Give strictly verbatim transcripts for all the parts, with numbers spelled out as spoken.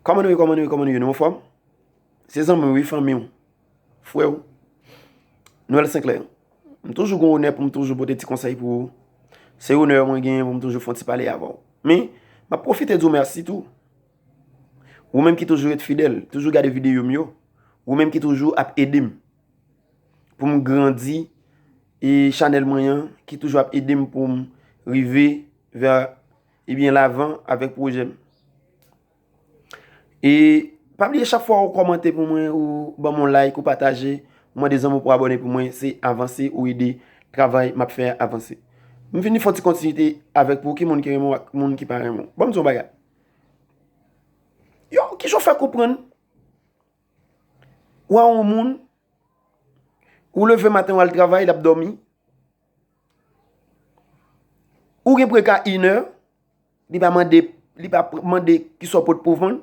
Kòman nou ye, kòman nou ye, kòman nou ye? Nou anfòm? Se zanmi w wi, fanmi w, frè w, Noël Sinclair. M toujou gon onè pou m toujou pote ti konsèy pou ou. Se onè mwen genyen pou m toujou fè yon ti pale avè w. Men, m ap pwofite di w mèsi tou. Ou menm ki toujou ret fidèl, toujou gade videyo m yo. Ou menm ki toujou ap ede m pou m grandi, e chanèl mwen an, ki toujou ap ede m pou m rive vè, ebyen, lavan avèk pwojè m. E pa bliye, chak fwa ou kòmante pou mwen, ou ban m yon like, ou pataje, ou mande zanmi w pou abòne pou mwen, se avanse, ou ede travay m ap fè a avanse. M vin fè yon ti kontinite avèk pou ki moun ki renmen w ak moun ki pa renmen w. Ban m di w yon bagay. Yo, kijan w fè konprann? Ou a yon moun, ou leve maten, ou al travay, l ap dòmi. Ou gen preka inè, li pa mande, li pa pr- mande kisa w pot pou vann.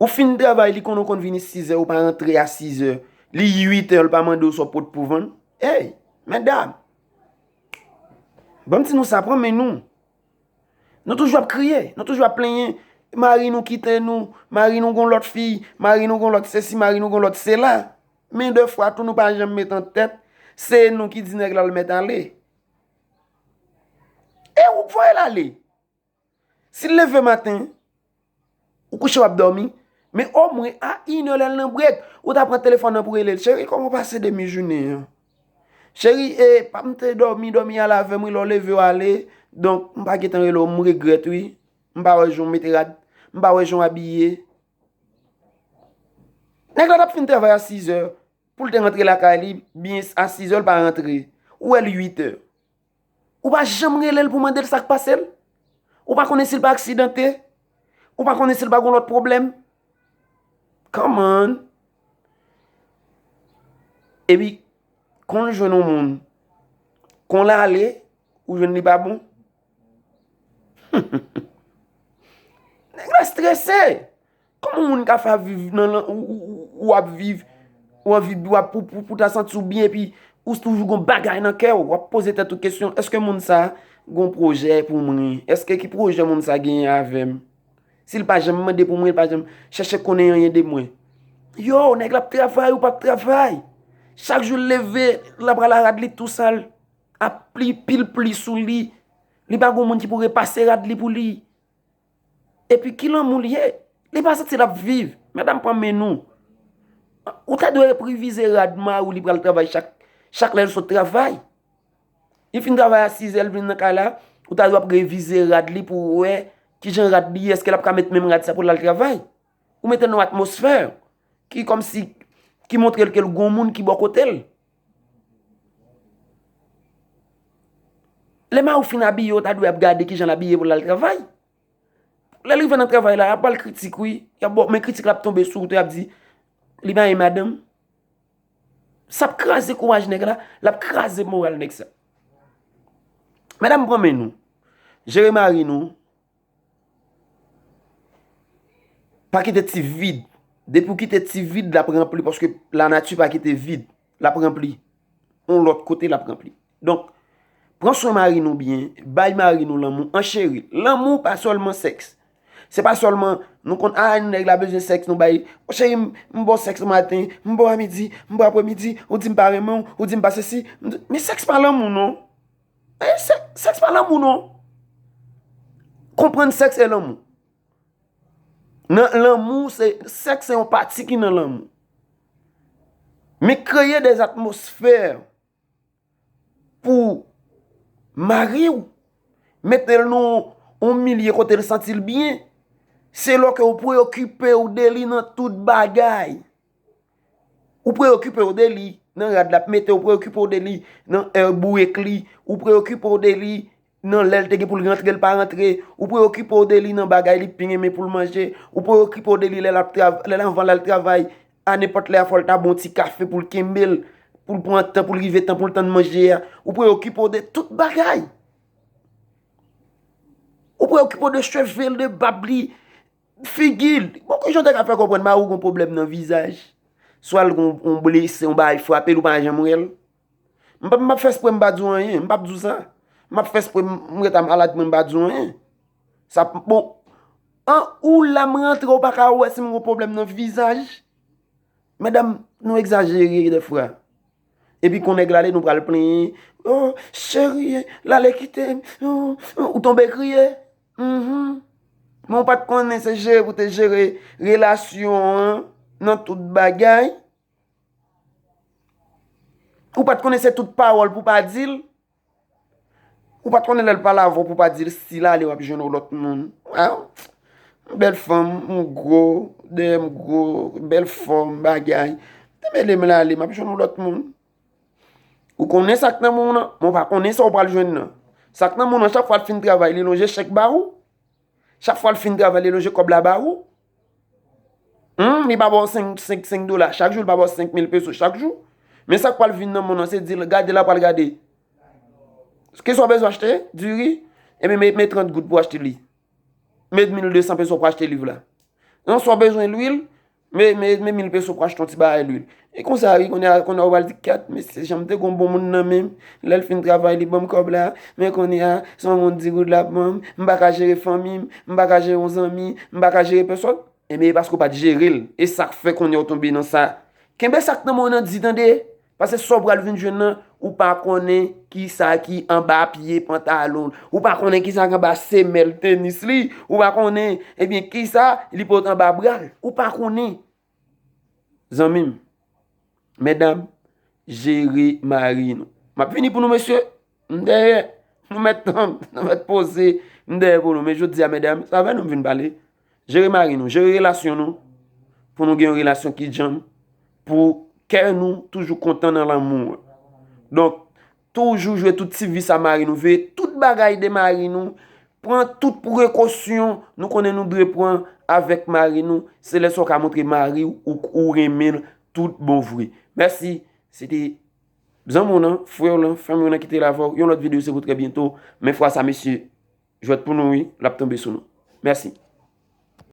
Ou fin travay, li konnen w konn vini sizè, ou pa rantre a sizè. Li uitè, li pa mande w sa w pot pou vann. Ey, medam, ban m di nou sa, pran men nou. Nou toujou ap kriye, nou toujou ap plenyen. Mari nou kite nou, mari nou gon lòt fi, mari nou gon lòt sesi, mari nou gon lòt sela. Men defwa tou nou pa janm met an tèt, se nou ki di nèg la l mèt ale. E ou voye l ale. Si l leve maten, ou kouche w ap dòmi, men omwen a inè lè l nan brek, ou ta pran telefòn nan pou rele l. Cheri, kòman w pase demi jounen an? Cheri, e, pa m te dòmi, dòmi al avè m wi, lè w leve w ale. Donk, m pa gentan rele w, m regrèt wi. M pa wè jan w mete rad, m pa wè jan w abiye. Nèg la t ap fin travay a sizè, pou l te rantre lakay li, byen a sizè l pa rantre. Ou wè l uitè. Ou pa janm rele l pou mande l sa k pase l? Ou pa konnen si l pa aksidante? Ou pa konnen si l pa gon lòt pwoblèm? Come on! Epi, kon l jwenn yon moun, kon l ale, ou jwenn li pa bon? Nèg la strese! Kòman yon moun ka fè ap viv nan lan, ou, ou, ou, ou ap viv, ou anvi, w ap, pou, pou, pou ta santi w byen, epi ou toujou gon bagay nan kè w, w ap poze tèt ou kesyon, èske moun sa gon pwojè pou mwen? Èske ki pwojè moun sa genyen avè m? Si l pa janm mande pou mwen, l pa janm chèche konnen anyen de mwen. Yo, nèg la ap travay ou p ap travay. Chak jou l leve, l ap pral a rad li tou sal. Ap pli, pil pli sou li. Li pa gon moun ki pou repase rad li pou li. Epi ki lanmou l ye? Li pa santi l ap viv. Medam, pran men nou. Ou ta dwe revize rad mari w, li pral travay chak, chak lè l sot travay. Li fin travay a sizè, l vin nan kay la, ou ta dwe ap revize rad li pou w wè kijan rad li ye, èske l ap ka met menm rad sa pou l al travay. Ou mete l nan yon atmosfè ki kòmsi, ki montre l ke l gon moun ki bò kote l. Lè mari w fin abiye, ou ta dwe ap gade kijan l abiye pou l al travay. Lè l rive nan travay la, y ap ba l kritik wi. Y ap ba w, men kritik la ap tonbe sou ou tou, y ap di, li pa renmen madanm. Sa ap kraze kouraj nèg la, l ap kraze moral nèg sa. Medam, pran men nou. Jere mari nou. Pa kite ti vid. Depi w kite ti vid, l ap ranpli, paske lanati pa kite vid. L ap ranpli. Yon lòt kote, l ap ranpli. Donk, pran swen mari nou byen, bay mari nou lanmou, ancheri l. Lanmou pa sèlman sèks. Se pa sèlman nou konn, a, nèg la bezwen sèks, nou bay, o cheri, m, m ba w sèks maten, m ba w a midi, m ba w apremidi, ou di m pa renmen w, ou di m pa sesi, m di, men sèks pa lanmou non. E sè- sèks pa lanmou non. Konprann sèks e lanmou. Nan lanmou, se, sèks se yon pati ki nan lanmou. Men kreye de atmosfè pou mari w, mete l nan yon milye kote l santi l byen. Se lè ke w preyokipe w de li nan tout bagay. Ou preyokipe w de li nan rad l ap mete, ou preyokipe w de li nan, eh, bourek li, ou preyokipe w de li nan lè l te gen pou l rantre, l pa rantre, ou preyokipe w de li nan bagay li pi renmen pou l manje, ou preyokipe w de li lè l ap trav-, lè l anvan l al travay, a nenpòt lè a fò l ta bon ti kafe pou l kenbe l, pou l pran tan, pou l rive tan, pou l tann manje a, ou preyokipe w de tout bagay. Ou preyokipe w de cheve l, de bab li, figi l. Bon, kijan w te ka fè konprann mari w gon pwoblèm nan vizaj? Swa l gon yon blese, yon bagay frape l, ou pa janm wè l? M p ap, m p ap fè espre m pa di w anyen, m p ap di w sa. M ap fè espre m, m ret a malad mwen, m pa di w anyen. Sa p, bon, An ou la m rantre, ou pa ka wè si m gon pwoblèm nan vizaj? Medam, nou egzajere dèfwa. Epi kon nèg la ale, nou pral plenyen. Oh, cheri, l ale kite m. Oh, oh, ou tonbe kriye. Mhm. Men ou pa t konnen se jere pou te jere relasyon an nan tout bagay. Ou pa t konnen se tout pawòl pou pa di l. Ou pa t konnen lè l pale avè w pou pa di l si l ale w ap jwenn yon lòt moun. Waw. Bèl fanm, m gwo, dèyè m gwo, bèl fòm, bagay. Te mele m l ale, m ap jwenn yon lòt moun. Ou konnen sa k nan men w nan, men w pa konnen sa w pral jwenn nan. Sa k nan men w nan, chak fwa l fin travay, li lonje chèk ba ou. Chak fwa l fin travay, li lonje kòb la ba ou. Hmm, li pa ba w senk, senk, senk dola chak jou, li pa ba w senk mil peso chak jou. Men sa k pral vin nan men w nan, se di l, gade la pral gade. Kisa w bezwen achte? Diri? Ebyen, men, men trant goud pou w achte li. Men mil de san peso pou w achte liv la. Non, sa w bezwen lwil, men, men, men mil peso pou w achte yon ti bagay lwil. E konsa, wi, kounye a, kounye a, ou pral di, kèt, mesye, jan m te gon bon moun nan men m, lè l fin travay, li ban m kòb la, men kounye a, se yon moun di goud l ap ban m, m pa ka jere fanmi m, m pa ka jere yon zanmi, m pa ka jere pèsòn. Ebyen, e paske w pa t jere l. E sa k fè kounye a w tonbe nan sa. Kenbe sa k nan men w nan di, tande. Paske sa w pral vin jwenn nan, ou pa konnen kisa ki anba pye pantalon l. Ou pa konnen kisa ki anba semèl tenis li. Ou pa konnen, ebyen, kisa li pote anba bra l. Ou pa konnen. Zanmi m, medam, jere mari nou. M ap vini pou nou, mesye. M dèyè. Nou mèt tann, nou mèt poze. M dèyè pou nou. Men jodi a, medam, se avè nou m vin pale. Jere mari nou, jere relasyon nou. Pou nou gen yon relasyon ki djanm. Pou kè nou toujou kontan nan lanmou an. Donk, toujou jwe tout ti vi sa mari nou veye, tout bagay de mari nou. Pran tout prekosyon nou konnen nou dwe pran avèk mari nou. Se lè sa w ka montre mari w ou, ou renmen l tout bon vre. Mèsi. Se te zanmi w lan, frè w lan, fanmi w lan ki te la avè w. Yon lòt videyo se pou trè byento. Men fwa sa, mesye, jwèt pou nou, wi, l ap tonbe sou nou. Mèsi.